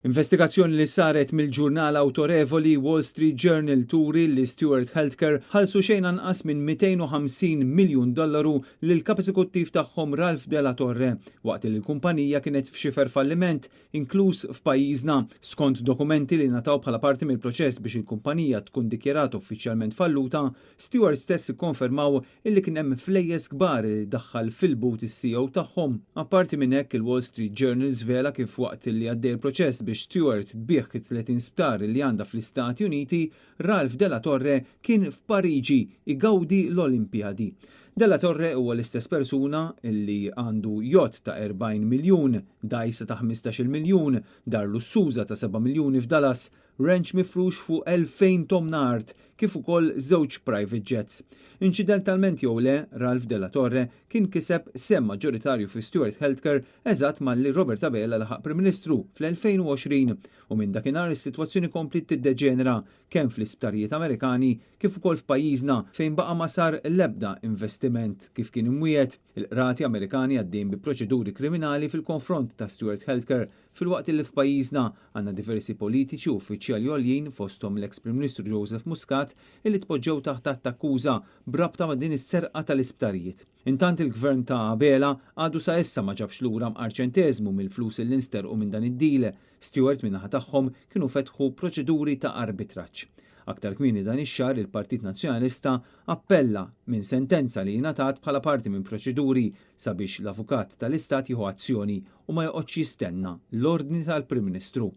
Investigazzjoni li saret mill-ġurnal awtorevoli Wall Street Journal turi li Steward Healthcare ħallsu xejn anqas minn 250 miljun dollaru lil kap eżekuttiv tagħhom Ralph Della Torre waqt li l-kumpanija kienet f'xifer falliment, inkluż f'pajjiżna. Skont dokumenti li ngħataw bħala parti mill-proċess biex il-kumpanija tkun dikjarata uffiċjalment falluta, Steward stess ikkonfermaw illi kien hemm flejjes kbar li daħħal fil-but is-CEO tagħhom. Apparti minn hekk, il-Wall Street Journal żvela kif waqt li għaddej il-proċess biex Steward tbigħ 30 sptar li għandha fl-Istati Uniti, Ralph Della Torre kien f'Pariġi igawdi l-Olimpjadi. Della Torre huwa l-istess persuna li għandu jott ta' 40 miljun, dgħajsa ta' 15 miljun, dar lussuża ta' 7 miljuni f'Dallas, ranch mifrux fuq 2000 tomna art, kif ukoll żewġ private jets. Inċidentalment jew le, Ralph Della Torre kien kiseb sehem maġġoritarju fi Steward Healthcare eżatt malli Robert Abela laħaq Prim Ministru fl-2020, u minn dakinhar is-sitwazzjoni kompliet tiddeġenera kemm fl-isptarijiet Amerikani kif ukoll f'pajjiżna, fejn baqa' ma sar l-ebda investiment kif kien imwiegħed. Il-qrati Amerikani għaddejjin bi proċeduri kriminali fil-konfront ta' Steward Healthcare, filwaqt li f'pajjiżna għandna diversi politiċi u uffiċjali għoljin, fosthom l-eks Prim Ministru Joseph Muscat, illi tpoġġew taħt att akkuża b'rabta ma' din is-serqa tal-isptarijiet. Intant, il-gvern ta' Abela għadu sa issa ma ġabx lura mqar ċenteżmu mill-flus li nsterqu minn dan id-deal. Steward min-naħa tagħhom kienu fetħu proċeduri ta' arbitraġġ. Aktar kmieni dan ix-xahar, il-Partit Nazzjonalista appella minn sentenza li ngħatat bħala parti minn proċeduri sabiex l-Avukat tal-Istat jieħu azzjoni u ma joqgħodx jistenna l-ordni tal-Prim Ministru.